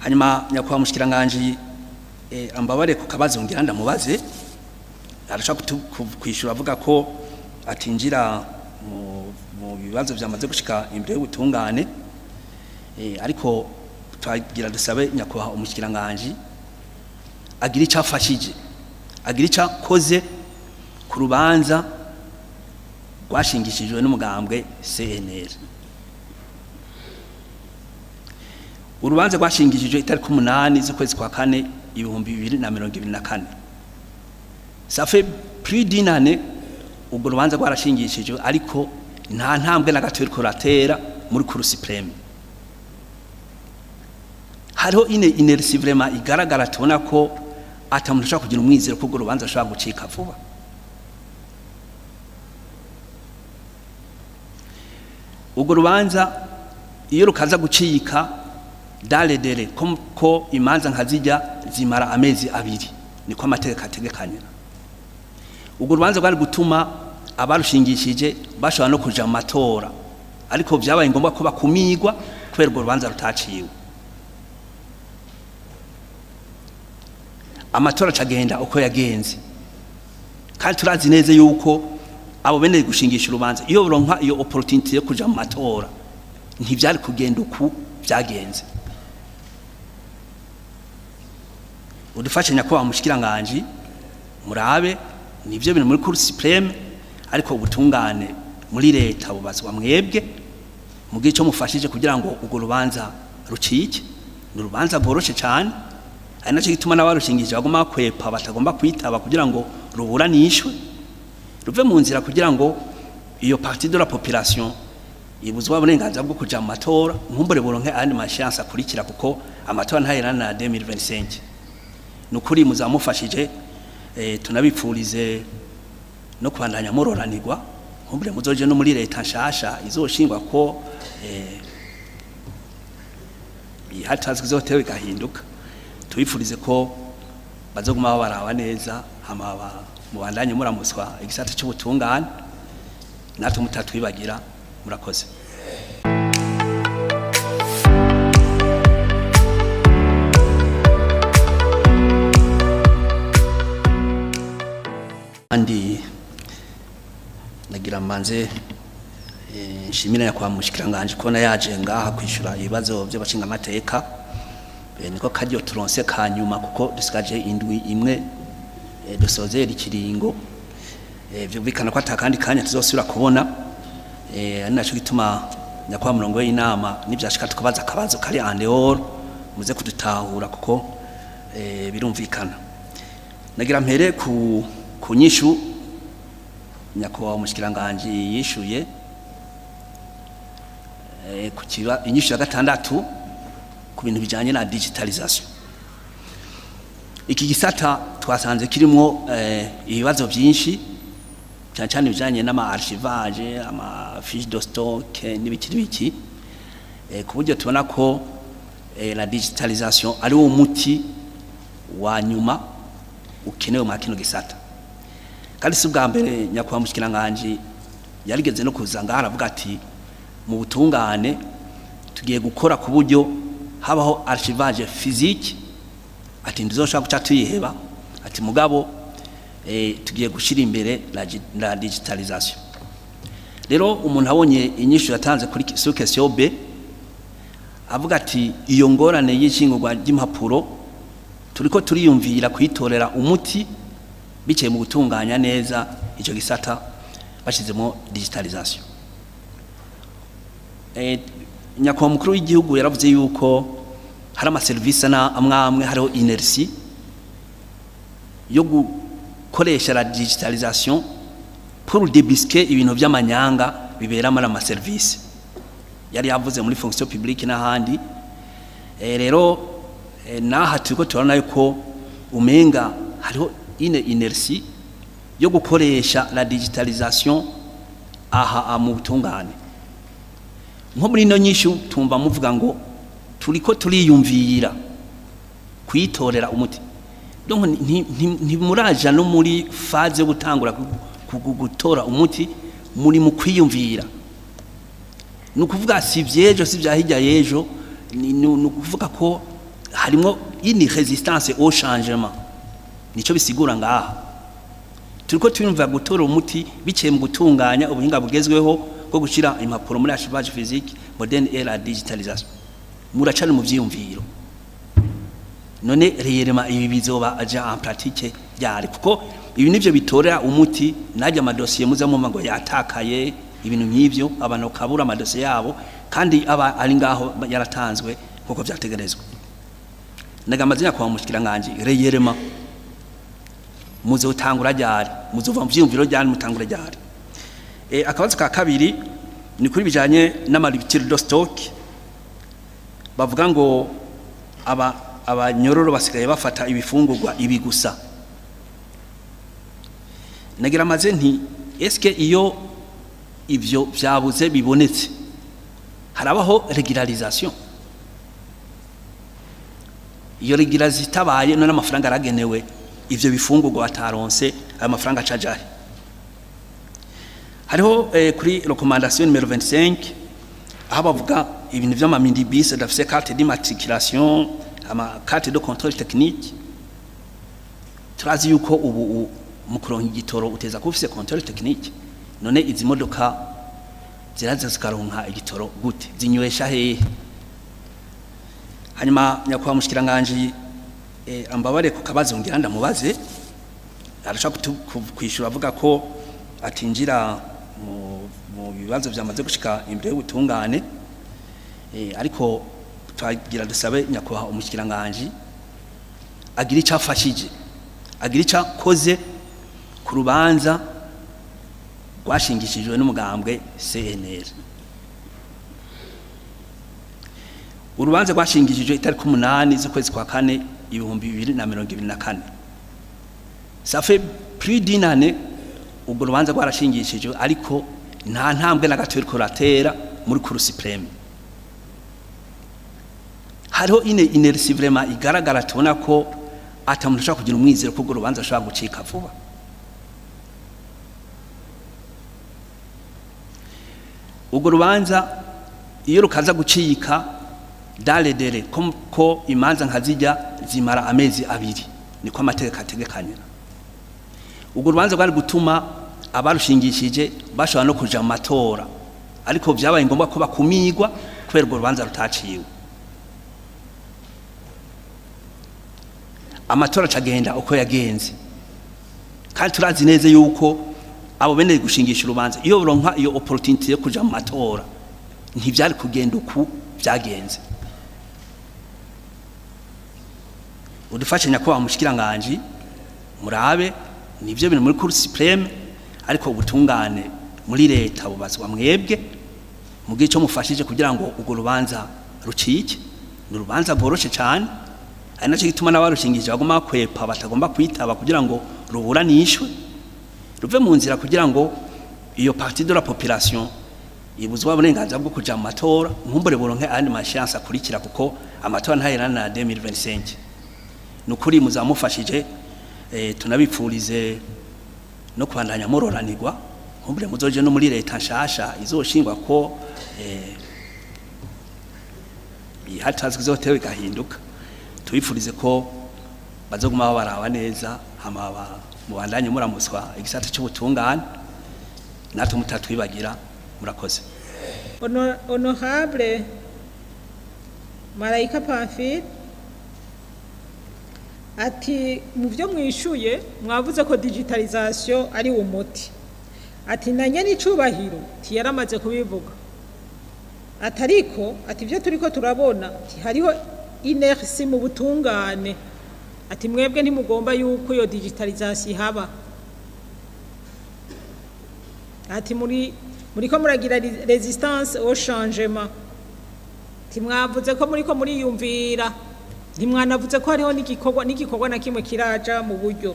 Hanyuma nyakubahwa mushikiranganje, ambabare ku kabazo ngira ndamubaze, arashaka kwishura avuga ko atinjira mu bibazo byamaze gushika imbere y'ubutungane, ariko twagira dusabe nyakubahwa umushikiranganje agira icyo afashije, agira icyo akoze ku rubanza rwashingishijwe n'umugambwe CNL. Urubanza rwashingishijwe itariki 8 z'ukwezi kwa 4 2024. Ça fait plus d'une année ubwo rubanza rwarashingishijwe, ariko nta ntambwe na gato iriko ratera muri Cour suprême. Hariho ine inertie vraiment igaragara, tubona ko ata muntu ashobora kugira umwizero ko urwo rubanza ashobora gucika vuba. Urwo rubanza iyo rukaza gucika dans les délais, ko imanza nkazijya zimara amezi 2, niko amategeko ategekanya. Urwo rubanza rwari gutuma abarushingishije bashobora no kuja mu matora, ariko vyabaye ngombwa ko bakumigwa kubera urwo rubanza rutaciwe. Amatora acagenda uko yagenze, kandi turazi neza yuko abo bene gushingisha urubanza iyo baronka iyo opportunity yo kuja mu matora ntivyari kugenda uku vyagenze. Udufashe nyakubahwa mushikiranganje, murabe nivyo bintu muri Cour suprême, ariko ubutungane muri leta bubazwa mwebwe, mugihe cyo mufashije kugira ngo urwo rubanza rucike. Ni urubanza rworoshe cyane, ari nacyo gituma n'abarushingije bagomba kwepa, batagomba kwitaba kugira ngo ruburanishwe, ruve mu nzira, kugira ngo iyo partie de la population ibuzwa uburenganzira bwo kuja mu matora, nkumbure buronke ayandi ma échéances akurikira, kuko amatora ntaherana na 2025. Nukuri muzamufashije, tunabipfurize no kubandanya muroranirwa, nkumbure muzoje no muri leta nshasha izoshingwa ko ihatazwe izotewe igahinduka. Tubifurize ko bazoguma babaraba neza, hama mubandanye muramuswa igisata cy'ubutungane, natwe mutatwibagira. Murakoze. Andi nagira mbanze nshimira nyakubahwa mushikiranganje kubona yaje ngaha kwishura ibibazo by'abashinga amateka. Niko karyo turonse kanyuma, kuko dusigaje indwi imwe dusozera ikiringo, vyumvikana ko atakandi kanya tuzosubira kubona. Ari naco gituma nyakubahwa murongo w'inama nivyashika tukabaza akabazo kari en dehors muze kudutahura, kuko birumvikana. Nagira mpere ku nyishu nyakubahwa mushikiranganje yishuye, ku kiba inyishu ya 6 ku bintu bijanye na digitalisation. Iki gisata twasanze kirimo ibibazo byinshi, cyane cyane bijanye n'ama archivage, ama fiche de stock n'ibiki n'ibiki, ku buryo tubona ko la digitalisation ari wo muti wa nyuma ukenewe mu kino gisata. Kandi si ubwa mbere nyakubahwa mushikiranganje yarigeze no kuza ngaha aravuga ati mu butungane tugiye gukora ku buryo habaho archivage physique, ati ndizoshobora guca tuyiheba, ati mugabo tugiye gushira imbere la digitalisation. Rero umuntu abonye inyishu yatanze kuri sur question B, avuga ati iyo ngorane y'ishingurwa ry'impapuro turiko turiyumvira kuyitorera umuti biciye mu gutunganya neza ico gisata bashizemo digitalisation. Nyakubahwa mukuru w'igihugu yaravuze yuko hari ama service na amwe amwe hariho inertie yo gukoresha la digitalisation pour débusquer ibintu by'amanyanga bibera muri ama service. Yari yavuze muri fonction publique n'ahandi. Rero naha turiko turabona yuko umenga hariho ine inertie yo gukoresha la digitalisation aha mu butungane. Nko muri ino nyishu tumva muvuga ngo turiko turiyumvira kuyitorera umuti. Donc ntimuraja no muri phase yo gutangura gutora umuti, muri mu kwiyumvira. Ni ukuvuga si vyejo si vya hirya yejo, ni ukuvuga ko Harimo une résistance au changement, nico bisigura. Ngaha turiko twiyumvira gutora umuti biciye mu gutunganya ubuhinga bugezweho bwo gushira impapuro muri archivage physique moderne et la digitalisation. Muracari mu vyiyumviro. None réellement ibi bizoba aja en pratique ryari? Kuko ibi nivyo bitorera umuti najya amadosiye muza mumva ngo yatakaye, ibintu nk'ivyo, abantu kabura amadosiye yabo kandi aba ari ngaho yaratanzwe nkuko vyategerezwa. Nagamazina kwa mushikiranganje, réellement muzotangura ryari? Muzova mu vyiyumviro ryari, mutangura ryari? Akabazo ka kabiri ni kuri bijanye n'ama rupture de stock. Bavuga ngo aba abanyororo basigaye bafata ibifungurwa ibi gusa. Nagira maze nti: eske iyo ivyo vyabuze bibonetse, harabaho régularisation? Iyo régularisation itabaye, none amafaranga aragenewe ivyo bifungurwa bataronse, ayo mafaranga acajahe? Hariho kuri recommandation numéro 25 aho bavuga ibintu vy'ama minibus adafise carte d'immatriculation, ama carte de contrôle technique. Turazi yuko ubu mu kuronka igitoro uteza kuba ufise contrôle technique. None izi modoka ziraza zikaronka igitoro gute? Zinywesha hehe? Hanyuma nyakubahwa mushikiranganje, ambabare ku kabazo ngira ndamubaze. Arashaka kwishura avuga ko atinjira mu bibazo vyamaze gushika imbere y'ubutungane, ariko twagira dusabe nyakubahwa umushikiranganje agira icyo afashije, agira icyo akoze ku rubanza rwashingishijwe n'umugambwe CNL. Urubanza rwashingishijwe itariki 8 z'ukwezi kwa kane 2024. Ça fait plus d'une année ubwo rubanza rwarashingishijwe, ariko nta ntambwe na gato ruriko ruratera muri Cour suprême. Hariho une inertie vraiment igaragara. Tubona ko ata muntu ashobora kugira umwizero ko urwo rubanza ashobora gucika vuba. Urwo rubanza iyo rukaza gucika dans les délais, ko imanza nka zijya zimara amezi 2, niko amategeko ategekanya, urwo rubanza rwari gutuma abarushingishije bashobora no kuja mu matora. Ariko vyabaye ngombwa ko bakumigwa kubera urwo rubanza rutaciwe. Amatora acagenda uko yagenze, kandi turazi neza yuko abo bene gushingisha urubanza, iyo baronka iyo opportunity yo kuja mu matora, ntivyari kugenda uku vyagenze. Udufashe nyakubahwa mushikiranganje, murabe nivyo biri muri Cour suprême, ariko ubutungane muri leta bubazwa mwebwe. Mugihe ico mufashije kugira ngo urwo rubanza rucike. Ni urubanza rworoshe cyane, ari nacyo gituma n'abarushingije bagomba kwepa, batagomba kwitaba kugira ngo ruburanishwe ruve mu nzira, kugira ngo iyo partie de la population ibuzwa uburenganzira bwo kuja mu matora, nkumbure buronke ayandi ma échéances akurikira, kuko amatora ntaherana na 2025. Nukuri muzamufashije. Tunabipfurize no kubandanya muroranirwa. Nkumbure muzoje no muri leta nshasha izoshingwa, ko ihatazwi izotewe igahinduka. Tubifurize ko bazoguma babaraba neza, hama mubandanye muramuswa igisata cy'ubutungane, natwe mutatwibagira. Murakoze. Honorable Marayika Pamphile ati: mu byo mwishuye mwavuze ko digitalisation ari umuti. Ati nanye n'icubahiro tiyaramaze kubivuga. Ati ariko, ati ibyo turiko turabona, ati hariho inertie mu butungane. Ati mwebwe ntimugomba yuko iyo digitalisation ihaba. Ati muri muriko muragira résistance au changement. Ati mwavuze ko muriko muriyumvira, ntimwanavuze ko hariho n'igikorwa na kimwe kiraja mu buryo.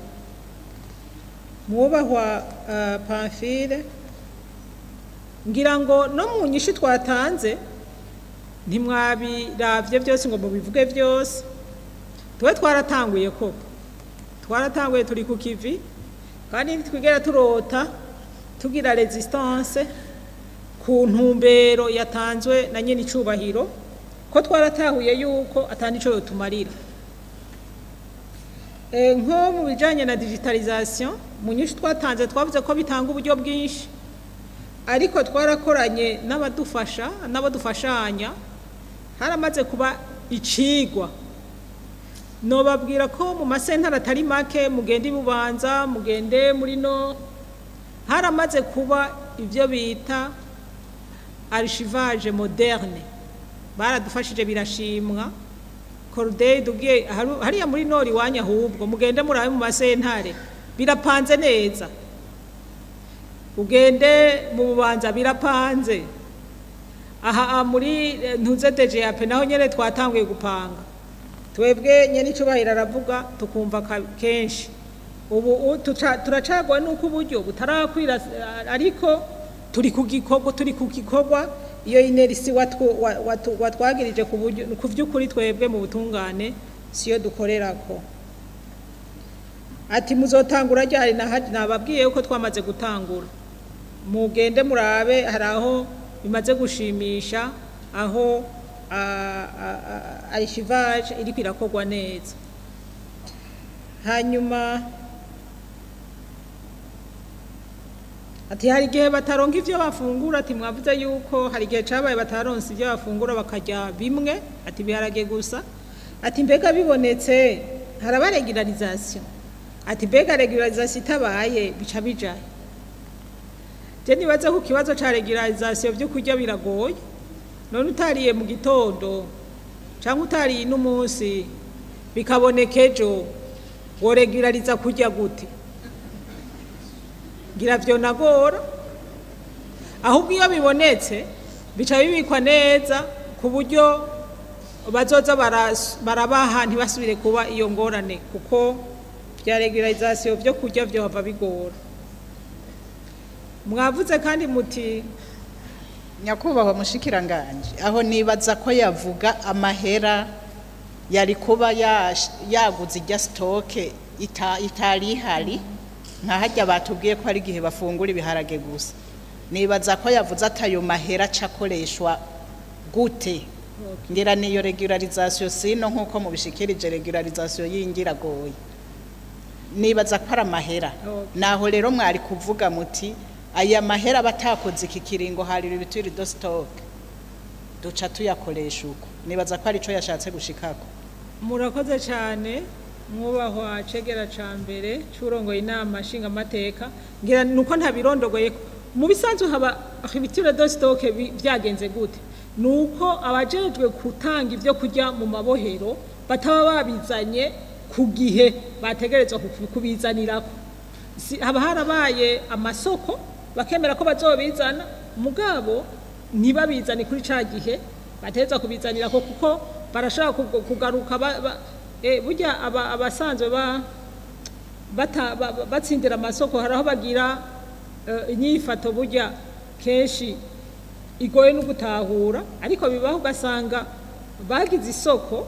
Mwubahwa Pamphile, ngira ngo no mu nyishu twatanze ntimwabiravye byose ngo mubivuge byose. Tuwe twaratanguye koko, twaratanguye, turi ku kivi, kandi ntitwigera turota tugira résistance ku ntumbero yatanzwe na nyene icubahiro. Ko twaratahuye yuko atanico yotumarira. Nko mu bijanye na digitalisation, mu nyinshi twatanze twavuze ko bitanga uburyo bwinshi, ariko twarakoranye n'abadufasha n'abadufashanya, haramaze kuba icigwa. Nobabwira ko mu masentare atari make, mugende Ibubanza, mugende muri no, haramaze kuba ibyo bita archivage moderne. Baradufashije birashimwa. Corday dugiye hariya muri nori iwanyu, ahubwo mugende murabe mu masentare birapanze neza, ugende mu Bubanza birapanze, aha muri ntuze DGAP naho nyene twatanguye gupanga. Twebwe nyene icubahiro aravuga tukumva kenshi. Ubu turacagwa nuko uburyo butarakwira, ariko turi ku gikorwa, turi ku gikorwa. Iyo inerisi watwagirije ku buryo, ku vy'ukuri twebwe mu butungane siyo dukorerako. Ati muzotangura ryari? Nababwiye yuko twamaze gutangura. Mugende murabe, hari aho bimaze gushimisha, aho archivage iriko irakorwa neza. Hanyuma ati hari igihe bataronka ivyo bafungura. Ati mwavuze yuko hari igihe cabaye bataronse ivyo bafungura, bakarya bimwe, ati biharage gusa. Ati mbega bibonetse haraba régularisation? Ati mbega régularisation itabaye bica bijahe? Je nibaza ko ikibazo ca régularisation vyo kurya biragoye. None utariye mu gitondo canke utariye n'umunsi bikaboneka ejo, woregulariza kurya gute? Ngira vyonagora. Ahubwo iyo bibonetse bica bibikwa neza ku buryo bazoza barabaha, ntibasubire kuba iyo ngorane, kuko vya régularisation vyo kurya vyohava bigora. Mwavuze kandi muti Nyakubahwa mushikiranganje, aho nibaza ko yavuga amahera yari kuba yaguze irya stock itari ihari, nka harya batubwiye ko hari igihe bafungura ibiharage gusa. Nibaza ko yavuze ati ayo mahera acakoreshwa gute. Ngira niyo régularisation, sino nkuko mubishikirije régularisation yingiragoye, nibaza ko ari amahera. Naho rero mwari kuvuga muti aya mahera batakoze iki kiringo hari rupture de stock, duca tuyakoresha uko. Nibaza ko arico yashatse gushikako. Murakoze cyane, mwubahwa cegera ca mbere c'urongoye inama nshingamateka. Ngira nuko ntabirondogoye. Mu bisanzwe haba rupture de stock vyagenze gute? Nuko abajejwe gutanga ivyo kurya mu mabohero bataba babizanye ku gihe bategerezwa kubizanirako. Haba harabaye amasoko, bakemera ko bazobizana, mugabo ntibabizane kuri ca gihe bategerezwa kubizanirako, kuko barashaka kugaruka burya abasanzwe batsindira amasoko, hari aho bagira inyifato burya kenshi igoye no gutahura, ariko bibaho ugasanga bagize isoko,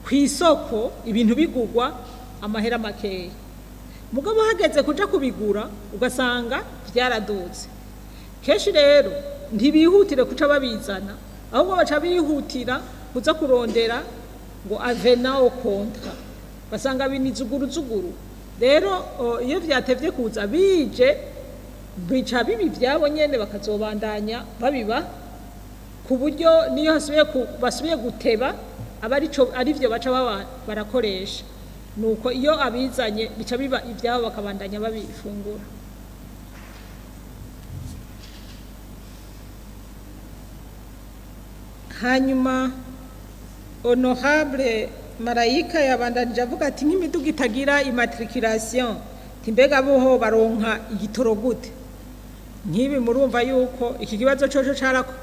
ku isoko ibintu bigurwa amahera makeya, mugabo hageze kuja kubigura ugasanga vyaradutse. Kenshi rero ntibihutire kuca babizana, ahubwo baca bihutira kuza kurondera ngo avenant au contrat, basanga binizuguruzuguru. Rero iyo vyatevye kuza, bije bica bibi ivyabo nyene, bakazobandanya babiba, ku buryo niyo basubiye guteba aba arivyo baca baba barakoresha. Nuko iyo abizanye bica biba ivyabo, bakabandanya babifungura. Hanyuma honorable Marayika yabandanije avuga ati nk'imiduga itagira immatriculation, ati mbega boho baronka igitoro gute? Nk'ibi murumva yuko iki kibazo coco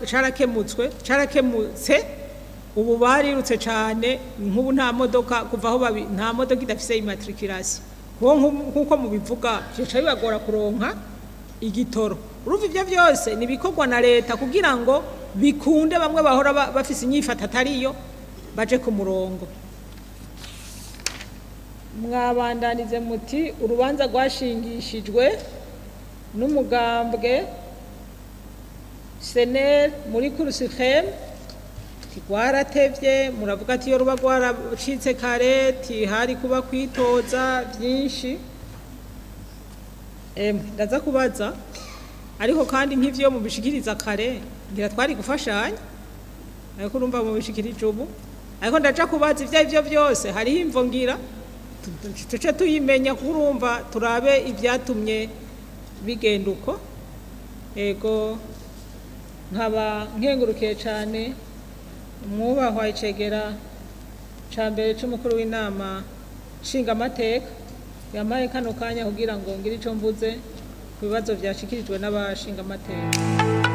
carakemutswe, carakemutse. Ubu barirutse cane. Nk'ubu nta modoka kuva aho babi, nta modoka idafise immatriculation, kuko nkuko mubivuga vyoca bibagora kuronka igitoro. Urumva ivyo vyose ni ibikorwa na leta kugira ngo bikunde bamwe bahora bafise inyifata atariyo baje ku murongo. Mwabandanize muti urubanza rwashingishijwe n'umugambwe CNL muri Cour suprême. Rwaratevye, muravuga ati iyo ruba rwaracitse kare tihari kuba kwitoza byinshi. Ndaza kubaza, ariko kandi nk'ivyo mubishikiriza kare ngira twari gufashanya, ariko urumva mubishikirije ubu. Ariko ndaja kubaza ivyo arivyo byose, hariho imvo ngira tuce tuyimenya, kuko urumva turabe ibyatumye bigenda uko. Ego, nkaba nkengurukiye cyane umwubahwa icegera ca mbere c'umukuru w'inama nshingamateka yampaye kano kanya kugira ngo ngire ico mvuze ku bibazo vyashikirijwe n'abashingamateka.